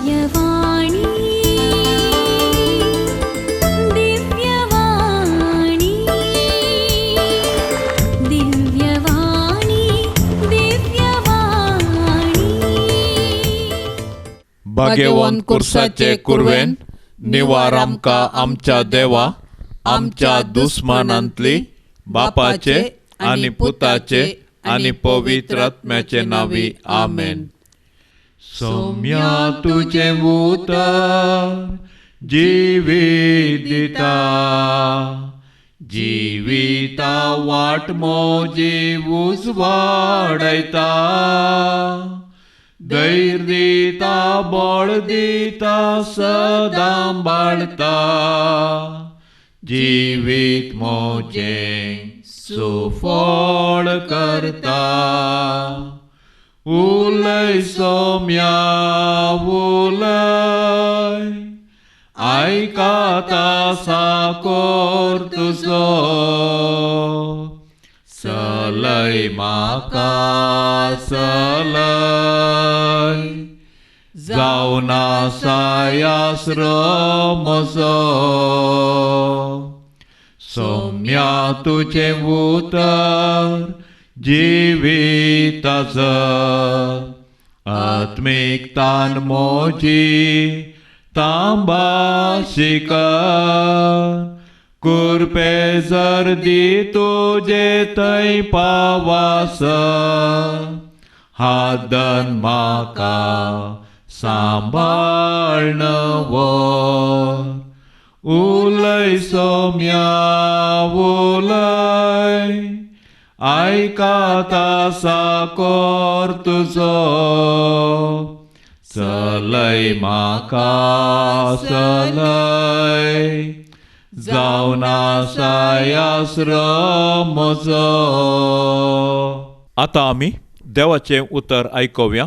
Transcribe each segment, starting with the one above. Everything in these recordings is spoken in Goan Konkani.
दिव्यवाणी दिव्यवाणी दिव्यवाणी दिव्यवाणी. भाग्यवंत कुर्साचे कुरवेन निवार आमकां आमच्या देवा आमच्या दुस्मानांतली बापाचे आनी पुताचे आनी पवित्र आत्म्याचे नांवी आमेन. सौम्या तुजें उतर जिवीत दिता, जिविता वाट मोजी उजवाडयता, धैर्य दिता बळ दिता सदां बाळता, जिवीत मोजें सुफळ करता. उलय सौम्या उलय, आयकता साकोर तुजो, चलय म्हाका चलय, जावन आसा आसरो म्हजो. सौम्या तुजें उतर जिविताचो, आत्मीक तान मोजी तांबा शिकर, कुरपे जर्दी तुजे थंय पावास, हादन म्हाका सांबाळ्न व्हर. उलय सौम्या उलय, आयकता साकोर तुजो, चलय म्हाका चलय, जावन आसा आसरो म्हजो. आतां आमी देवाचें उतर आयकुया.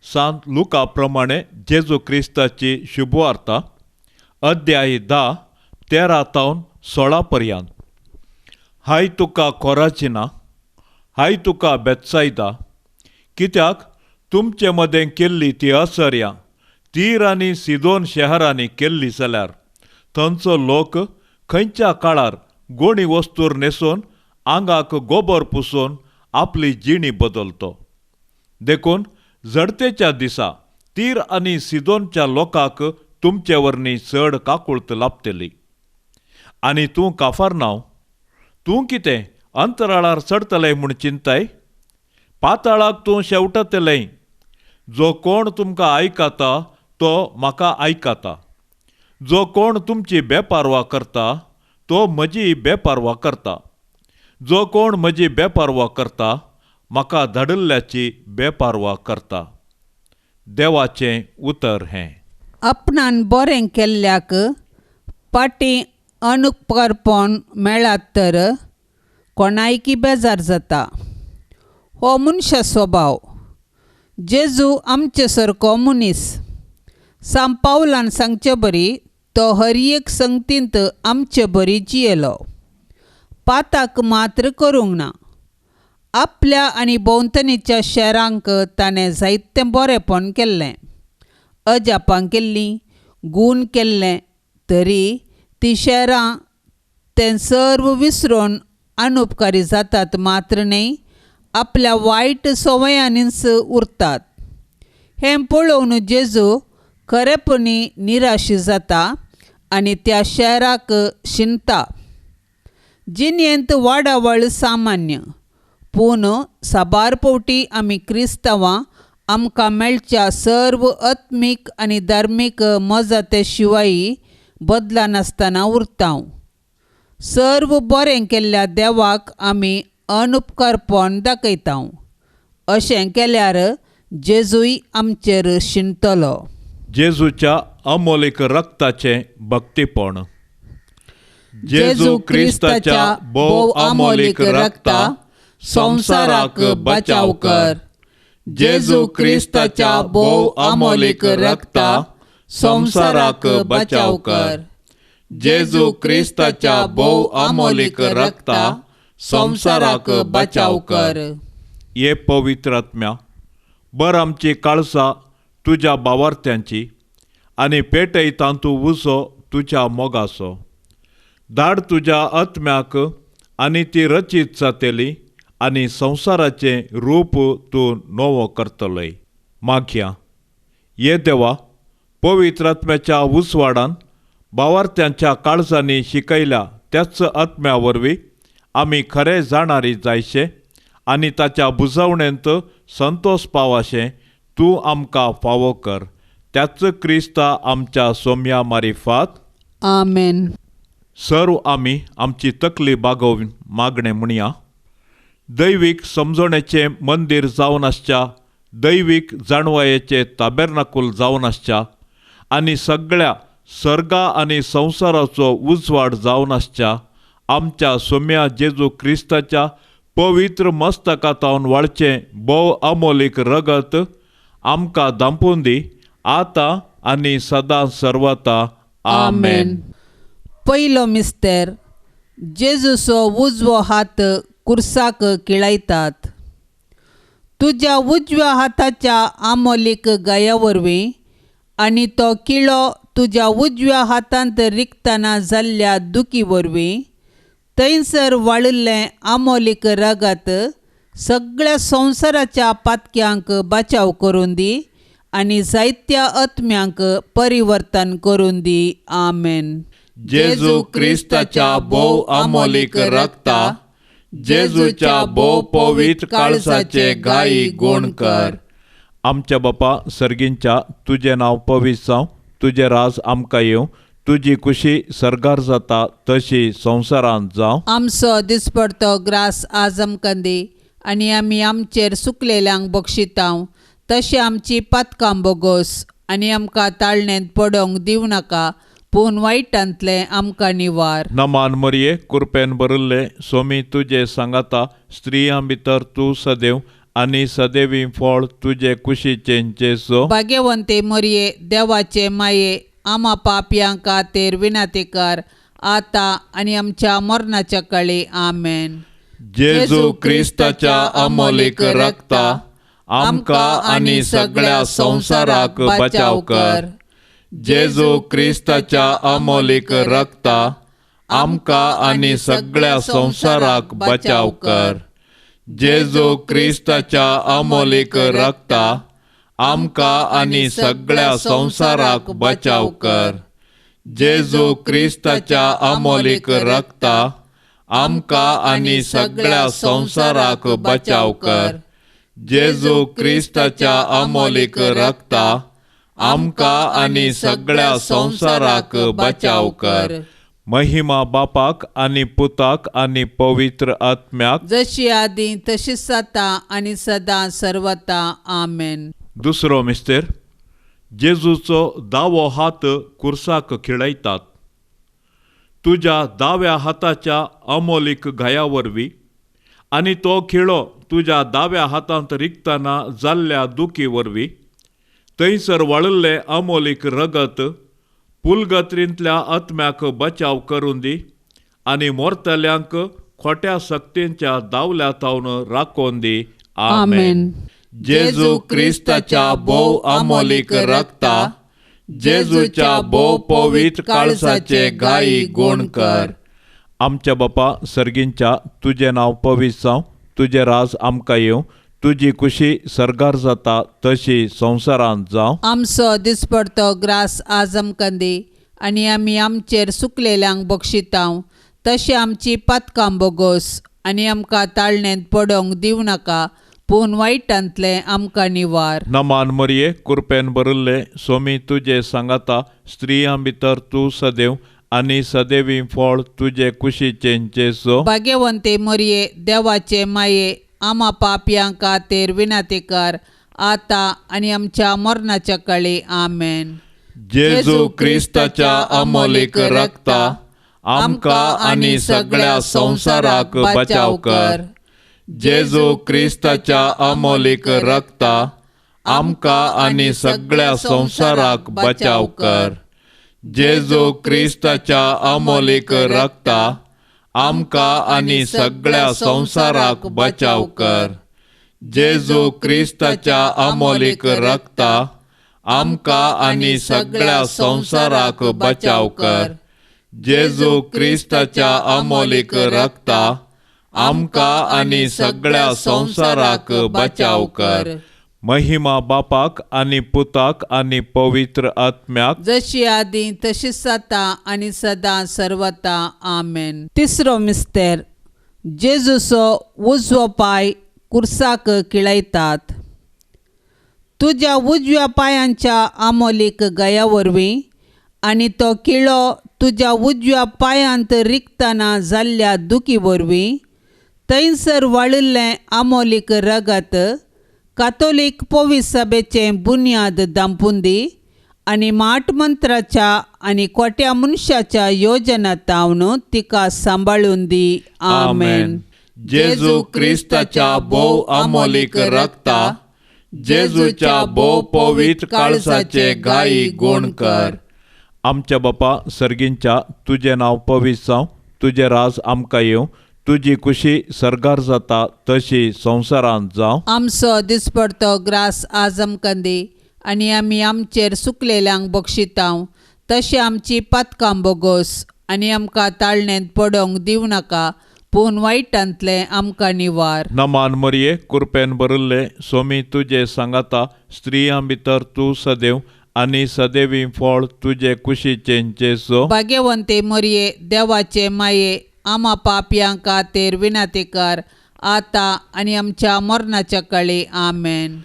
सांत लुका प्रमाणे जेजू क्रिस्ताची शुभवार्ता, अध्याय 10, 13 तावन 16 पर्यंत. हाय तुका कोराचिना, हाय तुका बेत्सायदा, कित्याक तुमचे मदें केल्ली ती असर्या तीर आनी सिदोन शहरांनी केल्ली जाल्यार थंयचो लोक खंयच्या काळार गोणी वस्तूर न्हेसून आंगाक गोबर पुसून आपली जिणी बदलतो. देखून झडतेच्या दिसा तीर आनी सिदोनच्या लोकांक तुमचे वरवीं चड काकुळत लाबतली. आनी तूं काफारनांव, तूं कितें अंतराळार चडटलें म्हूण चिंताय? पाताळाक तूं शेवटतलें. जो कोण तुमकां आयकता तो म्हाका आयकता, जो कोण तुमची बेपारवा करता तो म्हजी बेपारवा करता, जो कोण म्हजी बेपारवा करता म्हाका धाडिल्ल्याची बेपारवा करता. देवाचें उतर हें. आपणान बरें केल्ल्याक पाटी अनुपकारपण मेळत तर कोणायकी बेजार जाता. हो मनशा स्वभाव. जेजू आमचे सारको मनीस. सांत पावलान सांगचे बरी तो हर एक संगतींत आमचे बरी जियेलो, पाताक मात्र करूंक ना. आपल्या आनी भोंवतणीच्या शेरांक ताणें जायतें बरेंपण केल्लें, अजापां केल्लीं, गूण केल्लें, तरी ती शेरां तें सर्व विसरून अनुपकारी जातात मात्र न्हय, आपल्या वायट संवयांनीच उरतात. हें पळोवन जेजू खरेपणी निराशी जाता आनी त्या शेराक शिणटा. जिणेंत वाडावळ सामान्य, पूण साबार फावटी आमी क्रिस्तांवां आमकां मेळच्या सर्व आत्मीक आनी धार्मीक मजते शिवाय बदलनासतना उरता. सर्व बरें केल्ल्या देवाक आमी अनुपकारपण दाखयता. अशें केल्यार जेजूय आमचेर शिणटलो. जेजूच्या अमोलीक रक्ताचें भक्तीपण. जेजू क्रिस्ताच्या भोव अमोलीक रक्ता संवसाराक बचाव कर. जेजू क्रिस्ताच्या भोव अमोलीक रक्ता संवसाराक बचाव कर. जेजू क्रिस्ताच्या भोव अमोलीक रक्ता संवसाराक बचाव कर. ये पवित्र आत्म्या, बर आमची काळसा तुज्या बावार्थ्यांची आनी पेटय तांतू उजो तुज्या मोगाचो. धाड तुज्या आत्म्याक आनी ती रचीत जातली आनी संवसाराचें रूप तूं नवो करतलोय. मागया ये देवा, पवित्र आत्म्याच्या उजवाडान भावार्थ्यांच्या काळजांनी शिकयल्या त्याच आत्म्या वरवीं आमी खरें जाणारी जायशे आनी ताच्या बुजवणेंत संतोष पावाशें तूं आमकां फावो कर. त्याच क्रिस्ता आमच्या सोम्या मारिफात. आमेन. सर्व आमी आमची तकली बागोवन मागणें म्हणया. दैवीक समजणेचें मंदीर जावन आसच्या, दैवीक जाणवायेचें ताबेरनाकूल जावन आसच्या आनी सगळ्या सर्गा आनी संवसाराचो उजवाड जावन आसच्या आमच्या सोम्या जेजू क्रिस्ताच्या पवित्र मस्तका तावन वाळचें भोव अमोलीक रगत आमकां दांपून दी आतां आनी सदां सर्वता. आमेन. पयलो मिस्तेर, जेजूचो उजवो हात कुर्साक किळायतात. तुज्या उजव्या हाताच्या आमोलीक गाया वरवीं आनी तो किळो तुज्या उजव्या हातांत रिगतना जाल्ल्या दुखी वरवीं थंयसर वाळिल्लें आमोलीक रगत सगळ्या संवसाराच्या पातक्यांक बचाव करून दी आनी जायत्या आत्म्यांक परिवर्तन करून दी. आमेन. जेजू क्रिस्ताच्या भोव अमोलीक रक्ता, जेजूच्या भोव पवित्र काळजाचे गायी गुण कर. आमच्या बापा सर्गींच्या, तुजें नांव पवित्र जावं, तुजें राज आमकां येवं, तुजी कुशी सर्गार जाता तशी संवसारांत जावं. आमचो दिसपडतो ग्रास आज आमकां दी आनी आमी आमचेर सुकलेल्यांक बक्षितांव तशें आमची पातकां बोगोस आनी आमकां ताळणेंत पडोवंक दिवं नाका, पूण वायटांतलें आमकां निवार. नमान मरये, कुरपेन भरिल्लें सोमी तुजे सांगाता, स्त्रियां भितर तूं सदैव आनी सदैवी फळ तुजे कुशीचें जेजू. भाग्यवंते मरये, देवाचे माये, आमा पापयां खातीर विनंती कर आतां आनी आमच्या मरणाच्या काळी. आमेन. जेजू क्रिस्ताच्या अमोलीक रक्ता आमकां आनी सगळ्या संवसाराक बचाव कर. जेजू क्रिस्ताच्या अमोलीक रक्ता आमकां आनी सगळ्या संवसाराक बचाव कर. जेजू क्रिस्ताच्या अमोलीक रक्ता आमकां आनी सगळ्या संवसाराक बचाव कर. जेजू क्रिस्ताच्या अमोलीक रक्ता आमकां आनी सगळ्या संवसाराक बचाव कर. जेजू क्रिस्ताच्या अमोलीक रक्ता आमकां आनी सगळ्या संवसाराक बचाव कर. महिमा बापाक आनी पुताक आनी पवित्र आत्म्याक, जशी आदी तशीच आतां आनी सदां सर्वता. आमेन. दुसरो मिस्तेर, जेजूचो दावो हात कुर्साक खिळयतात. तुज्या दाव्या हाताच्या अमोलीक घाया वरवीं आनी तो खिळो तुज्या दाव्या हातांत रिगतना जाल्ल्या दुखी वरवीं थंयसर वाळिल्लें अमोलीक रगत पुलगत्रींतल्या आत्म्याक बचाव करून दी आनी मोरतल्यांक खोट्या सक्तींच्या दावल्या तावन राखोवन दी. आमेन. जेजू क्रिस्ताच्या भोव अमोलीक रक्ता, जेजूच्या भोव पवित्र काळजाचे गायी गुण कर. आमच्या बापा सर्गींच्या, तुजें नांव पवित्र जावं, तुजें राज आमकां येवं, तुजी कुशी सर्गार जाता तशी संवसारांत जावं. आमचो दिसपडतो ग्रास आज आमकां दी आनी आमी आमचेर सुकलेल्यांक बक्षितांव तशें आमची पातकां बोगोस आनी आमकां ताळणेंत पडोवंक दिवं नाका, पूण वायटांतलें आमकां निवार. नमान मरये, कुरपेन भरिल्लें सोमी तुजे सांगाता, स्त्रियां भितर तूं सदैव आनी सदैवी फळ तुजे कुशीचें जेजू. भाग्यवंते मरये, देवाचे माये, आमा पापयां खातीर विनंती कर आतां आनी आमच्या मरणाच्या काळी. आमेन. जेजू क्रिस्ताच्या अमोलीक रक्ता आमकां आनी सगळ्या संवसाराक बचाव कर. जेजू क्रिस्ताच्या अमोलीक रक्ता आमकां आनी सगळ्या संवसाराक बचाव कर. जेजू क्रिस्ताच्या अमोलीक रक्ता आमकां आनी सगळ्या संवसाराक बचाव कर. जेजू क्रिस्ताच्या अमोलीक रक्ता आमकां आनी सगळ्या संवसाराक बचाव कर. जेजू क्रिस्ताच्या अमोलीक रक्ता आमकां आनी सगळ्या संवसाराक बचाव कर. महिमा बापाक आनी पुताक आनी पवित्र आत्म्याक, जशी आदी तशीच आतां आनी सदां सर्वता. आमेन. तिसरो मिस्तेर, जेजूचो उजवो पांय कुर्साक किळयतात. तुज्या उजव्या पांयांच्या आमोलीक गया वरवीं आनी तो किळो तुज्या उजव्या पांयांत रिगतना जाल्ल्या दुखी वरवीं थंयसर वाडिल्लें आमोलीक रगत कातोलीक पवित्र सभेचें बुन्याद दांपून दी आनी माट मंत्राच्या आनी खोट्या मनशाच्या योजना तावन तिका सांबाळून दी. आमेन. जेजू क्रिस्ताच्या भोव अमोलीक रक्ता जेजूच्या भोव पवित्र काळजाचे गायी गुण कर. आमच्या बापा सर्गींच्या, तुजें नांव पवित्र जावं, तुजें राज आमकां येवं, तुजी खुशी सर्गार जाता तशी संवसारांत जावं. आमचो दिसपडतो ग्रास आज आमकां दी आनी आमी आमचेर सुकलेल्यांक बक्षितांव तशें आमची पातकां बोगोस आनी आमकां ताळणेंत पडोवंक दिवं नाका, पूण वायटांतलें आमकां निवार. नमान मरिये, कुरपेन भरिल्ले, सोमी तुजे सांगाता, स्त्रियां भितर तूं सदैव आनी सदैवी फळ तुजे कुशीचें जेजू. भाग्यवंते मरिये, देवाचे माये, आमा पापयां खातीर विनंती कर आतां आनी आमच्या मरणाच्या काळी. आमेन.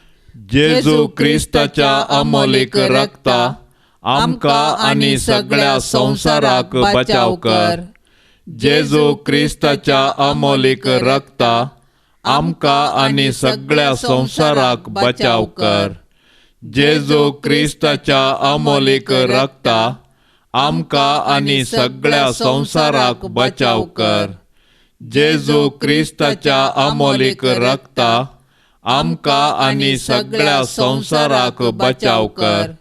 जेजू क्रिस्ताच्या अमोलीक रक्ता आमकां आनी सगळ्या संवसाराक बचाव कर. जेजू क्रिस्ताच्या अमोलीक रक्ता आमकां आनी सगळ्या संवसाराक बचाव कर. जेजू क्रिस्ताच्या अमोलीक रक्ता आमकां आनी सगळ्या संवसाराक बचाव कर. जेजू क्रिस्ताच्या अमोलीक रक्ता आमकां आनी सगळ्या संवसाराक बचाव कर.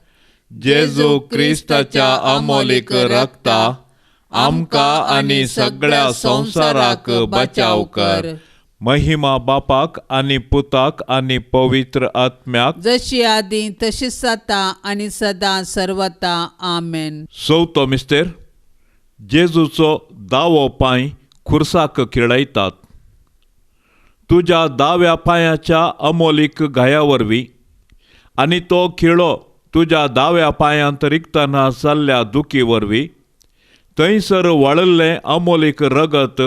जेजू क्रिस्ताच्या अमोलीक रक्ता आमकां आनी सगळ्या संवसाराक बचाव कर. महिमा बापाक आनी पुताक आनी पवित्र आत्म्याक, जशी आदी तशीच आतां आनी सदां सर्वता. आमेन. चवथो मिस्तेर, जेजूचो दावो पांय खुर्साक खिळयतात. तुज्या दाव्या पांयाच्या अमोलीक घाया वरवीं आनी तो खिळो तुज्या दाव्या पांयांत रिगतना जाल्ल्या दुखी वरवीं थंयसर वळिल्लें अमोलीक रगत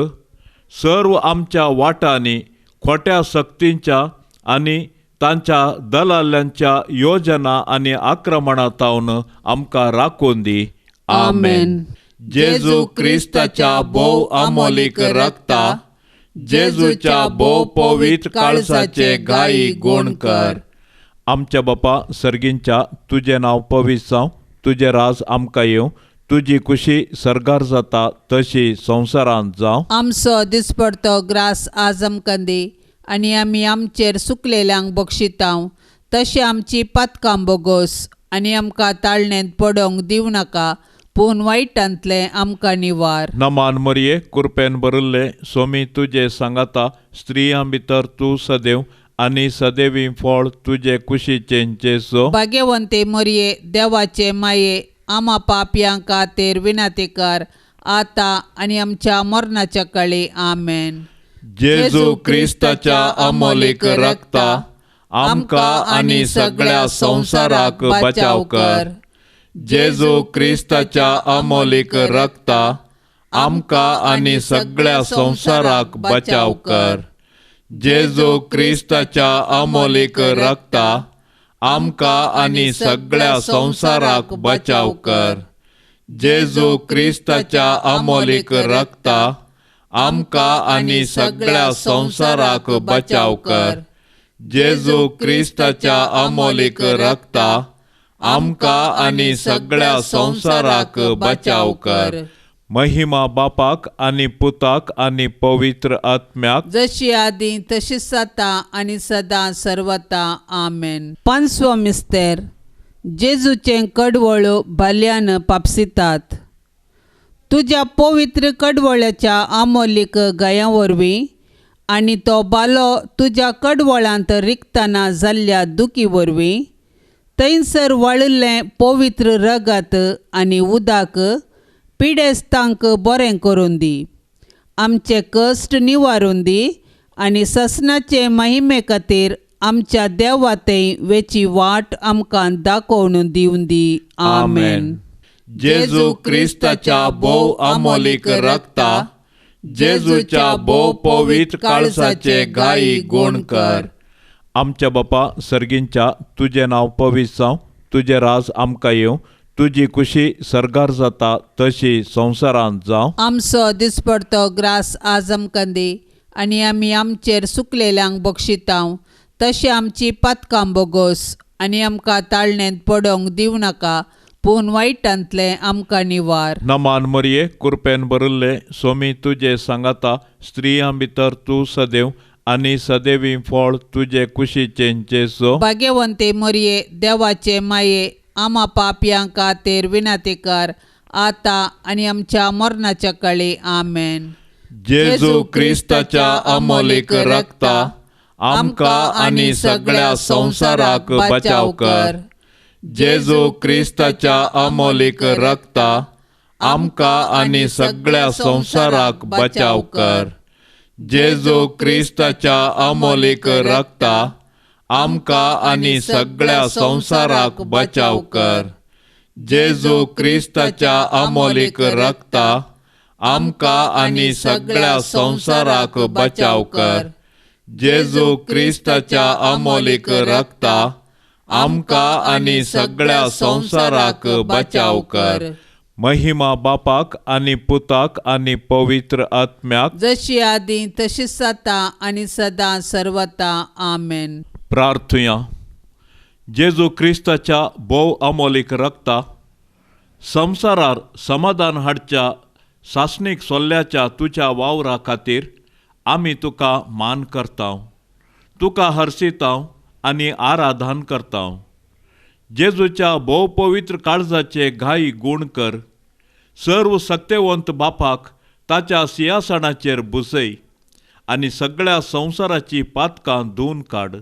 सर्व आमच्या वाटांनी खोट्या सक्तींच्या आनी तांच्या दलाल्यांच्या योजना आनी आक्रमणा तावन आमकां राखून दी. आमेन. जेजू क्रिस्ताच्या भोव अमोलीक रक्ता जेजूच्या भोव पवित्र काळजाचे गायी गुण कर. आमच्या बापा सर्गींच्या, तुजें नांव पवित्र जावं, तुजें राज आमकां येवं, तुजी खुशी सर्गार जाता तशी संवसारांत जावं. आमचो दिसपडतो ग्रास आज आमकां दी आनी आमी आमचेर सुकलेल्यांक बक्षितांव तशें आमची पातकां बोगोस आनी आमकां ताळणेंत पडोवंक दिवं नाका, पूण वायटांतलें आमकां निवार. नमान मरिये, कुरपेन भरिल्ले, सोमी तुजे सांगाता, स्त्रियां भितर तूं सदैव आनी सदैवी फळ तुजे कुशीचें जेजू. भाग्यवंते मरिये, देवाचे माये, आमा पापयां खातीर विनंती कर आतां आनी आमच्या मरणाच्या काळी. आमेन. जेजू क्रिस्ताच्या अमोलीक रक्ता आमकां आनी सगळ्या संवसाराक बचाव कर. जेजू क्रिस्ताच्या अमोलीक रक्ता आमकां आनी सगळ्या संवसाराक बचाव कर. जेजू क्रिस्ताच्या अमोलीक रक्ता आमकां आनी सगळ्या संवसाराक बचाव कर. जेजू क्रिस्ताच्या अमोलीक रक्ता आमकां आनी सगळ्या संवसाराक बचाव कर. जेजू क्रिस्ताच्या अमोलीक रक्ता आमकां आनी सगळ्या संवसाराक बचाव कर. महिमा बापाक आनी पुताक आनी पवित्र आत्म्याक, जशी आदी तशीच आतां आनी सदां सर्वता. आमेन. पांचवो मिस्तेर, जेजूचें कडवळ भाल्यान पापसितात. तुज्या पवित्र कडवळ्याच्या आमोलीक गायां वरवीं आनी तो बालो तुज्या कडवळांत रिगतना जाल्ल्या दुखी वरवीं थंयसर वाळिल्लें पवित्र रगत आनी उदक पिडेस्तांक बरें करून दी. आमचे कश्ट निवारून दी आनी ससनाचे महिमे खातीर आमच्या देवा थंय वेची वाट आमकां दाखोवन दिवन दी. आमेन. जेजू क्रिस्ताच्या भोव अमोलीक रक्ता, जेजूच्या भोव पवित्र काळजाचे गायी गुण कर. आमच्या बापा सर्गींच्या, तुजें नांव पवित्र जावं, तुजें राज आमकां येवं, तुजी कुशी सर्गार जाता तशी संवसारांत जावं. आमचो दिसपडतो ग्रास आज आमकां दी आनी आमी आमचेर सुकलेल्यांक बक्षितांव तशें आमची पातकां बोगोस आनी आमकां ताळणेंत पडोवंक दिवं नाका, पूण वायटांतलें आमकां निवार. नमान मरये, कुरपेन भरिल्ले, सोमी तुजे सांगाता, स्त्रियां भितर तूं सदैव आनी सदैवी फळ तुजे कुशीचें जेजू. भाग्यवंते मरये, देवाचे माये, आमा पापयां खातीर विनंती कर आतां आनी आमच्या मरणाच्या काळी. आमेन. जेजू क्रिस्ताच्या अमोलीक रक्ता, आमकां आनी सगळ्या संवसाराक बचाव कर. जेजू क्रिस्ताच्या अमोलीक रक्ता, आमकां आनी सगळ्या संवसाराक बचाव कर. जेजू क्रिस्ताच्या अमोलीक रक्ता, आमकां आनी सगळ्या संवसाराक बचाव कर. जेजू क्रिस्ताच्या अमोलीक रक्ता, आमकां आनी सगळ्या संवसाराक बचाव कर. जेजू क्रिस्ताच्या अमोलीक रक्ता, आमकां आनी सगळ्या संवसाराक बचाव कर. महिमा बापाक आनी पुताक आनी पवित्र आत्म्याक, जशी आदी तशीच आतां आनी सदां सर्वता. आमेन. प्रार्थुया. जेजू क्रिस्ताच्या भोव अमोलीक रक्ता, संवसारार समाधान हाडच्या सासणीक सोल्ल्याच्या तुज्या वावरा खातीर आमी तुका मान करता, तुका हर्शिता आनी आराधन करता. जेजूच्या भोव पवित्र काळजाचे घाई गूण कर. सर्व सक्तेवंत बापाक ताच्या सिंहासनाचेर बसय आनी सगळ्या संवसाराची पातकां धुवन काड.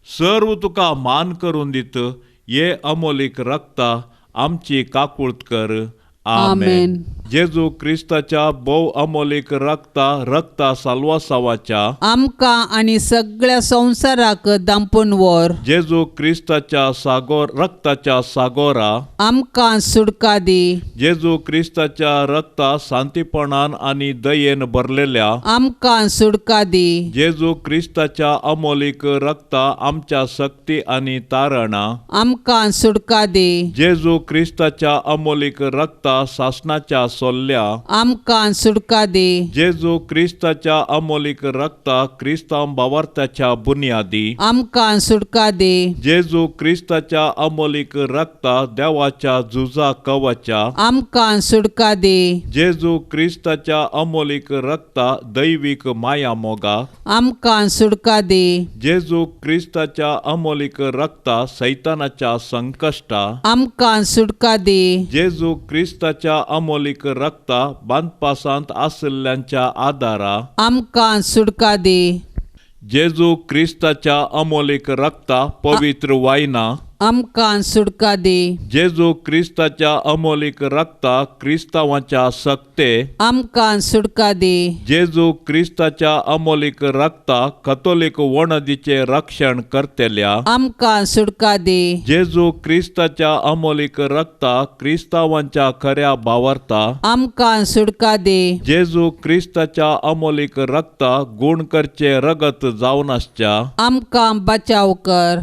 सर्व तुका मान करून दित हे अमोलीक रक्ता आमची काकूळत कर. आमेन. जेजू क्रिस्ताच्या भोव अमोलीक रक्ता, रक्ता साल्वासावाच्या आमकां आनी सगळ्या संवसाराक दांपून व्हर. जेजू क्रिस्ताच्या सागोर रक्ताच्या सागोरा आमकां सुटका दी. जेजू क्रिस्ताच्या रक्ता शांतीपणान आनी दयेन भरलेल्या आमकां सुटका दी. जेजू क्रिस्ताच्या अमोलीक रक्ता आमच्या शक्ती आनी तारणा आमकां सुटका दी. जेजू क्रिस्ताच्या अमोलीक रक्ता सासणाच्या सोल्ल्या आमकां सुटका दी. जेजू क्रिस्ताच्या अमोलीक रक्ता क्रिस्तांव भावार्थाच्या बुन्यादी आमकां सुटका दी. जेजू क्रिस्ताच्या अमोलीक रक्ता देवाच्या झुजा कवच्या आमकां सुटका दी. जेजू क्रिस्ताच्या अमोलीक रक्ता दैवीक माया मोगा आमकां सुटका दी. जेजू क्रिस्ताच्या अमोलीक रक्ता सैतानाच्या संकश्टा आमकां सुटका दी. जेजू क्रिस्ताच्या अमोलीक रक्ता बांदपासांत आशिल्ल्यांच्या आदारा आमकां सुटका दी. जेजू क्रिस्ताच्या अमोलीक रक्ता पवित्र वायना आमकां सुटका दी. जेजू क्रिस्ताच्या अमोलीक रक्ता क्रिस्तांवाच्या सक्ते आमकां सुटका दी. जेजू क्रिस्ताच्या अमोलीक रक्ता कथोलीक वणदीचें रक्षण करतल्या आमकां सुटका दी. जेजू क्रिस्ताच्या अमोलीक रक्ता क्रिस्तांवाच्या खऱ्या भावार्था आमकां सुटका दी. जेजू क्रिस्ताच्या अमोलीक रक्ता गूण करचें रगत जावन आसच्या आमकां बचाव कर.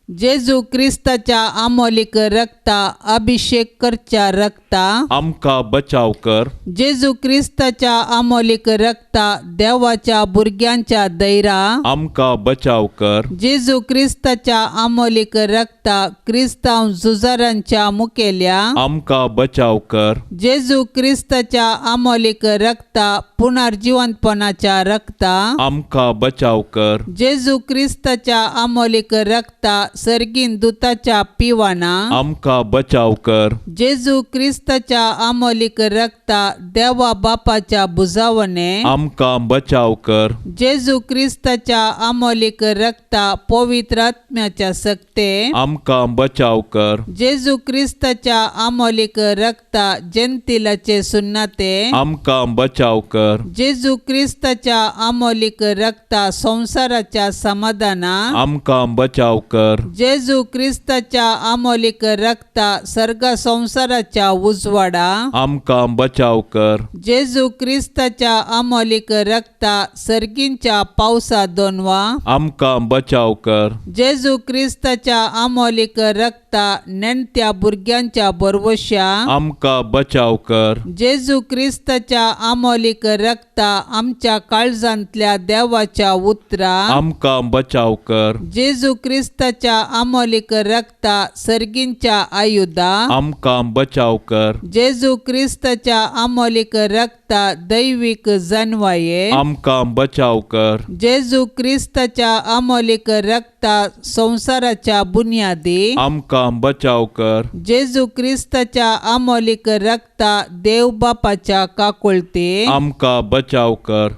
जेजू क्रिस्ताच्या अमोलीक रक्ता अभिषेक करच्या रक्ता आमकां बचाव कर. जेजू क्रिस्ताच्या अमोलीक रक्ता देवाच्या भुरग्यांच्या दैरा आमकां बचाव कर. जेजू क्रिस्ताच्या अमोलीक रक्ता क्रिस्तांव झुजारांच्या मुखेल्या आमकां बचाव कर. जेजू क्रिस्ताच्या अमोलीक रक्ता पुनर्जिवंतपणाच्या रक्ता आमकां बचाव कर. जेजू क्रिस्ताच्या अमोलीक रक्ता सर्गीन दुताच्या पिवाना आमकां बचाव कर. जेजू क्रिस्ताच्या आमोलीक रक्ता देवा बापाच्या बुजावणे आमकां बचाव कर. जेजू क्रिस्ताच्या आमोलीक रक्ता पवित्र आत्म्याच्या सक्ते आमकां बचाव कर. जेजू क्रिस्ताच्या आमोलीक रक्ता जेंतिलाचे सुन्नाते आमकां बचाव कर. जेजू क्रिस्ताच्या आमोलीक रक्ता संवसाराच्या समाधाना आमकां बचाव कर. जेजू क्रिस्ताच्या आमोलीक रक्ता सर्ग संवसाराच्या उजवाडा आमकां बचाव कर. जेजू क्रिस्ताच्या आमोलीक रक्ता सर्गींच्या पावसा दोनवा आमकां बचाव कर. जेजू क्रिस्ताच्या आमोलीक रक्ता नेणत्या भुरग्यांच्या बरवश्या आमकां बचाव कर. जेजू क्रिस्ताच्या आमोलीक रक्ता आमच्या काळजांतल्या देवाच्या उतरा आमकां बचाव कर. जेजू क्रिस्ताच्या आमोलीक रक्ता सर्गींच्या आयुधा आमकां बचाव कर. जेजू क्रिस्ताच्या आमोलीक रक्ता दैवीक जनवाये आमकां बचाव कर. जेजू क्रिस्ताच्या आमोलीक रक्ता संवसाराच्या बुन्यादी आमकां बचाव कर. जेजू क्रिस्ताच्या आमोलीक रक्ता देव बापाच्या काकुळते आमकां बचाव कर.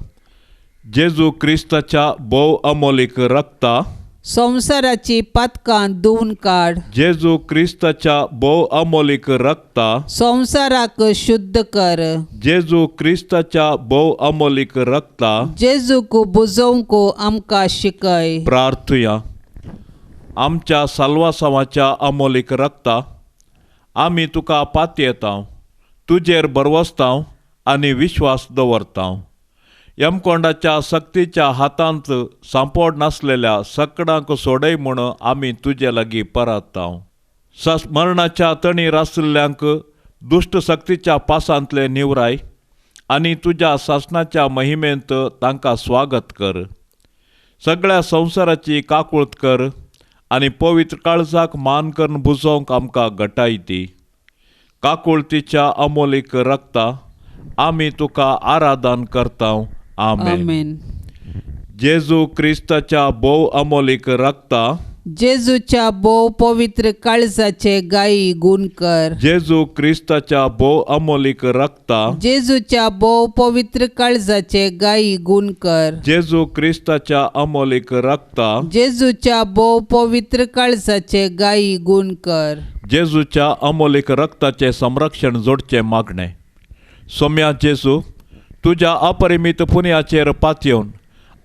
जेजू क्रिस्ताच्या भोव अमोलीक रक्ता संवसाराची पातकां धुवन काड जेजू क्रिस्ताच्या भोव अमोलीक रक्ता संवसाराक शुद्ध कर जेजू क्रिस्ताच्या भोव अमोलीक रक्ता जेजूक बुजोवंक आमकां शिकय. प्रार्थुया. आमच्या साल्वासांवाच्या अमोलीक रक्ता आमी तुका पातयेतांव, तुजेर भरवसतांव आनी विश्वास दवरतांव. यमकोंडाच्या सक्तीच्या हातांत सांपोड नासलेल्या सकडांक सोडय म्हूण आमी तुजे लागीं परततांव. मरणाच्या तणीर आशिल्ल्यांक दुश्ट सक्तीच्या पासांतले निवराय आनी तुज्या सासणाच्या महिमेंत तांकां स्वागत कर. सगळ्या संवसाराची काकूळत कर आनी पवित्र काळजाक मान करून बुजोवंक आमकां घटाय दी. काकुळतीच्या अमोलीक रक्ता आमी तुका आराधन करतांव. आमेन. जेजू क्रिस्ताच्या भोव अमोलीक रक्ता जेजूच्या भोव पवित्र काळजाचे गायी गुण कर जेजू क्रिस्ताच्या भोव अमोलीक रक्ता जेजूच्या भोव पवित्र काळजाचे गायी गुण कर जेजू क्रिस्ताच्या अमोलीक रक्ता जेजूच्या भोव पवित्र काळजाचे गायी गुण कर. जेजूच्या अमोलीक रक्ताचे संरक्षण जोडचे मागणे. सोम्या जेजू, तुज्या अपरिमीत पुण्याचेर पातयेवन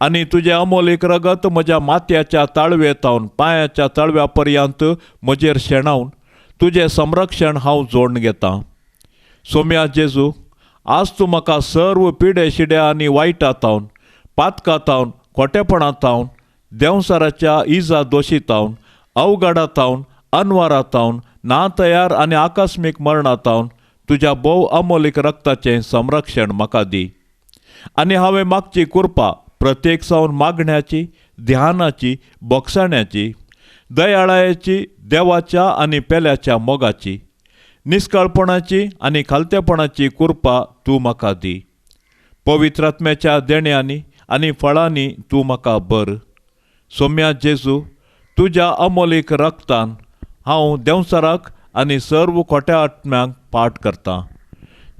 आनी तुजें अमोलीक रगत म्हज्या माथ्याच्या ताळवे तावन पांयाच्या ताळव्या पर्यंत म्हजेर शेणावन तुजें संरक्षण हांव जोडून घेतां. सोम्या जेजू, आज तूं म्हाका सर्व पिडे शिड्या आनी वायटा तावन, पातका तावन, खोटेपणा तावन, देंवसाराच्या इजा दोशी तावन, अवघडा तावन, अनवारा तावन, ना तयार आनी आकस्मीक मरणा तावन तुज्या भोव अमोलीक रक्ताचें संरक्षण म्हाका दी. आनी हांवें मागची कृपा प्रत्येक सावन मागण्याची, ध्यानाची, बोगसाण्याची, दयाळायेची, देवाच्या आनी पेल्याच्या मोगाची, निस्काळपणाची आनी खालतेपणाची कृपा तूं म्हाका दी. पवित्र आत्म्याच्या देण्यांनी आनी फळांनी तूं म्हाका बर. सोम्या जेजू, तुज्या अमोलीक रक्तान हांव देंवचाराक आनी सर्व खोट्या आत्म्यांक पाठ करतां.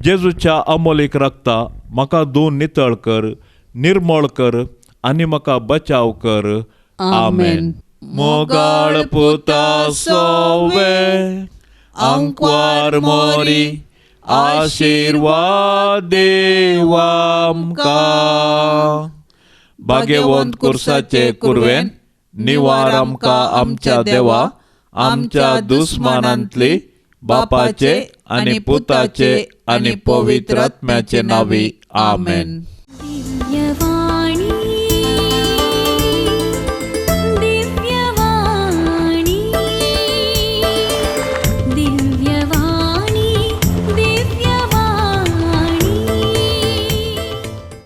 जेजूच्या अमोलीक रक्ता म्हाका धुवन नितळ कर, निर्मळ कर आनी म्हाका बचाव कर. आमेन. मोगाळ पुता सोवे आंकवार मोरी आशिर्वाद देवामकां. भाग्यवंत कुर्साचे कुरवेन निवार आमकां आमच्या देवा, आमच्या दुस्मानांतली बापाचे आनी पुताचे आनी पवित्र आत्म्याचे नांवी. आमेन. दिव्यवाणी.